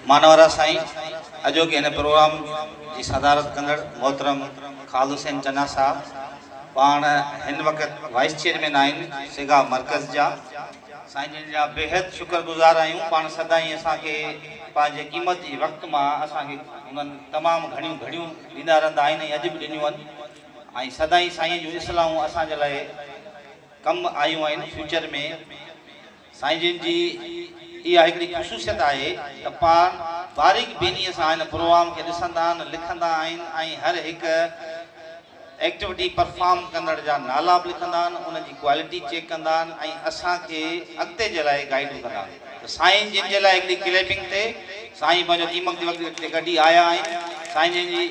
مانوارا سائين، اڄوڪي هن پروگرام جي صدارت ڪندڙ محترم خالد حسين چنا صاحب، پاڻ هن وقت وائيس چيئرمين آهن سگا مرڪز جا، سائين جن جا بيحد شڪر گذار آهيون، پاڻ سدائين اسان کي پنهنجي قيمتي وقت مان اسان کي انهن تمام گهڻيون گهڙيون ڏيندا رهندا آهن ۽ اڄ به ڏنيون آهن ۽ سدائين سائين جون اصلاحون اسان جي لاء ڪم آيون آهن فيوچر ۾. سائين جن جي اها هڪڙي خصوصيت آهي ته پاڻ باريڪ بينيء سان هن پروگرام کي ڏسندا آهن، لکندا آهن ۽ هر هڪ ايڪٽيوٽي پرفارم ڪندڙ جا نالا به لکندا آهن، انهن جي ڪوالٽي چيڪ ڪندا آهن ۽ اسان کي اڳتي جي لاء گائيڊ به ڪندا آهن ته سائين جن جي لاء هڪڙي ڪليپنگ ٿئي. سائين پنهنجو قيمتي وقت هتي ڪڍي آيا آهن. سائين جن جي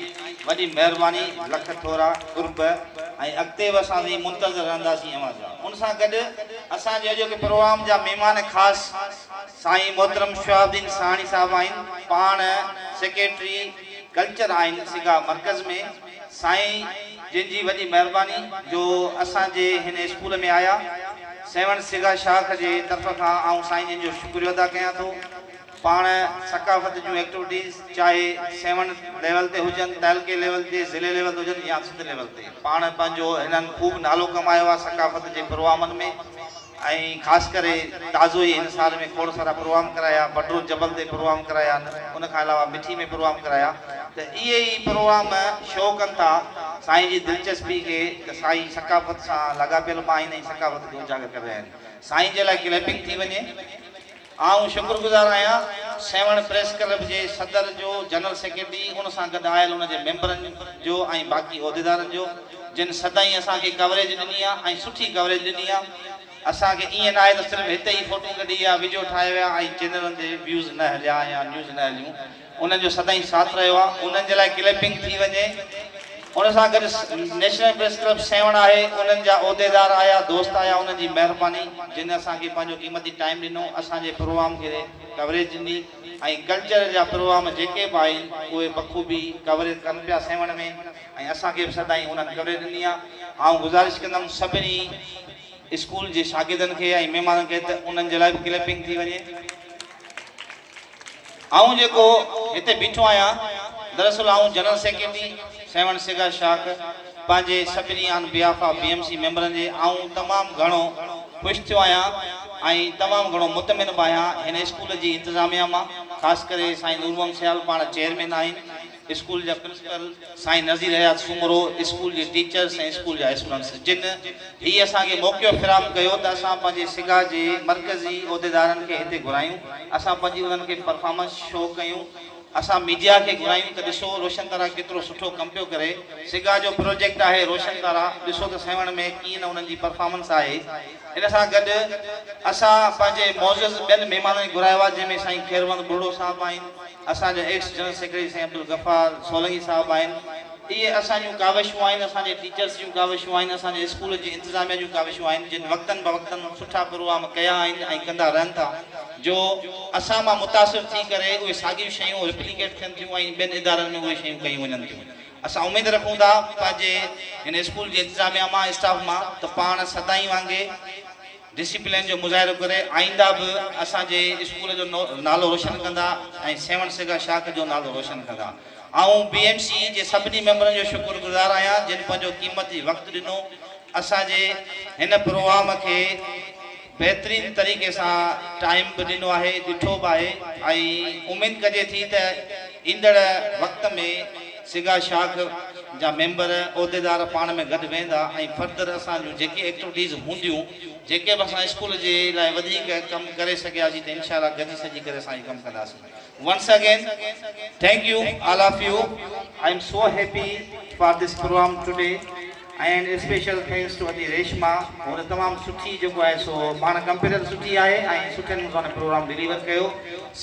وڏي مهرباني، لک ٿورا، قرب ۽ اڳتي به اسان سائين منتظر رهنداسين اوهان جا. ان سان گڏ اسان جي اڄوڪي پروگرام جا مهمان خاص سائين محترم شهاب الدين سهاڻي صاحب آهن، پاڻ سيڪريٽري ڪلچر آهن سگا مرڪز ۾. سائين جن جي وڏي مهرباني جو اسان جي هن اسڪول ۾ آيا. سيوهڻ سگا شاخ جي طرف کان آئون سائين جن جو شڪريو ادا ڪيان ٿو. پاڻ ثقافت جون ايڪٽوٽيز چاهي سيوهڻ ليول تي هجن، تعلقي ليول تي، ضلعي ليول تي هجن يا سنڌ ليول تي پاڻ پنهنجو هنن خوب نالو ڪمايو آهي ثقافت جي پروگرامن ۾ ۽ خاص ڪري تازو ئي هن سال ۾ کوڙ سارا پروگرام ڪرايا، بڊرو جبل تي پروگرام ڪرايا ان کان علاوه مٺي ۾ پروگرام ڪرايا ته اهي ئي پروگرام شو ڪن ٿا سائين جي دلچسپي کي ته سائين ثقافت سان لاڳاپيل به آهن ۽ ثقافت کي اجاگر ڪري رهيا آهن. سائين جي لاء ڪليپنگ ٿي وڃي. آئون شڪر گذار آهيان سيوهڻ پريس ڪلب جي صدر جو، جنرل سيڪريٽري، ان سان گڏ آيل ان جي ميمبرن جو ۽ باقي عهديدارن جو جن سدائين اسان کي ڪوريج ڏني آ ۽ سٺي ڪوريج ڏني آ. اسان کي ائين ناهي ته صرف هتي ئي فوٽون ڪڍي يا وڊيو ٺاهي ويا ۽ چينلن تي ويوز نه هليا يا نيوز نه هليون. انهن جو سدائين ساٿ رهيو آ. انهن جي لاء ڪليپنگ ٿي وڃي. ان سان گڏ نيشنل پريس ڪلب سيوهڻ آهي انهن جا عهديدار آيا دوست آيا انهن جي مهرباني جن اسان کي پنهنجو قيمتي ٽائيم ڏنو اسان جي پروگرام کي ڪوريج ڏني ۽ ڪلچر جا پروگرام جيڪي به آهن اهي بخوبي ڪوريج ڪن پيا سيوهڻ ۾ ۽ اسان کي به سدائين انهن ڪوريج ڏني آ. آئون گذارش ڪندم سڀني اسڪول جي شاگردن کي ۽ مهمانن کي ته انهن جي لاء به ڪليپنگ ٿي وڃي. آئون جيڪو هتي بيٺو آهيان، دراصل آئون جنرل سيڪريٽري سيوهڻ سگا شاخ پنهنجي سڀني on behalf of B M C ميمبرن جي آئون تمام گهڻو خوش ٿيو آهيان ۽ تمام گهڻو مطمئن به آهيان هن اسڪول جي انتظاميا مان خاص ڪري سائين نور محمد سيال پاڻ چيئرمين آهن اسڪول جا پرنسپل سائين نذير حيات سومرو، اسڪول جي ٽيچرس ۽ اسڪول جا اسٽوڊنٽس جن هي اسان کي موقعو فراهم ڪيو ته اسان پنهنجي سگا جي مرڪزي عهديدارن کي هتي گهرايون اسان پنهنجي انهن کي پرفارمنس شو ڪيون اسان ميڊيا کي گهرايون ته ڏسو روشن تارا ڪيترو سٺو ڪم پيو ڪري سگا جو پروجيڪٽ آهي روشن تارا ڏسو ته سيوهڻ ۾ ڪيئن نه انهن جي پرفارمنس آهي ان سان گڏ اسان پنهنجي معزز ٻين مهمانن کي گهرايو آهي جنهن ۾ سائين خيرمحمد ٻرڙو صاحب آهن. اسان جا ايڪس جنرل سيڪريٽري سائين عبدالغفار سولنگي صاحب آهن. اهي اسان جون ڪاوشون آهن، اسان جي ٽيچرس جون ڪاوشون آهن، اسان جي اسڪول جي انتظاميا جون ڪاوشون آهن جن وقتن بوقتن سٺا پروگرام ڪيا آهن ۽ ڪندا رهن ٿا جو اسان مان متاثر ٿي ڪري اهي ساڳيون شيون رپليڪيٽ ٿين ٿيون ۽ ٻين ادارن ۾ اهي شيون ڪيون وڃن ٿيون. اسان اميد رکون ٿا پنهنجي هن اسڪول جي انتظاميا مان اسٽاف مان ته پاڻ سدائين وانگي ڊسيپلين جو مظاهرو ڪري آئنده به اسان جي اسڪول جو نالو روشن ڪندا ۽ سيوهڻ سگا شاخ جو نالو روشن ڪندا. آئون بي ايم سي جي سڀني ميمبرن جو شڪر گذار آهيان جن پنهنجو قيمتي وقت ڏنو اسان جي هن پروگرام کي بهترين طريقي سان ٽائيم به ڏنو آهي ڏٺو به آهي ۽ اميد ڪجي ٿي ته ايندڙ وقت ۾ سگا شاخ جا ميمبر عهديدار پاڻ ۾ گڏ ويهندا ۽ فردر اسان جون جيڪي ايڪٽوٽيز هونديون جيڪي به اسان اسڪول جي لاء وڌيڪ ڪم ڪري سگهياسين ته انشاء الله گڏجي سڏجي ڪري اسان اهي ڪم ڪنداسين once again thank you all of you. I am so happy for this programme today and special thanks to ادي ريشما هن تمام سٺي جيڪو آهي سو پاڻ ڪمپيئر سٺي آهي ۽ سٺي نموني سان هن پروگرام ڊليور ڪيو.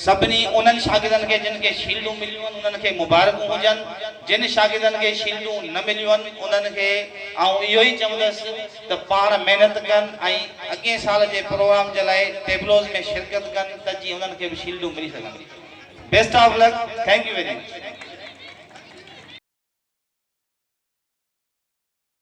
سڀني انهن شاگردن کي جن کي شيلڊون مليون آهن انهن کي مبارڪون هجن جن شاگردن کي شيلڊون نه مليون آهن انهن کي آئون اهو ئي چوندس ته پاڻ محنت ڪن ۽ اڳئين سال جي پروگرام جي لاء ٽيبلوز ۾ شرڪت ڪن ته جيئن انهن کي به شيلڊون ملي سگهن best of luck thank you very much.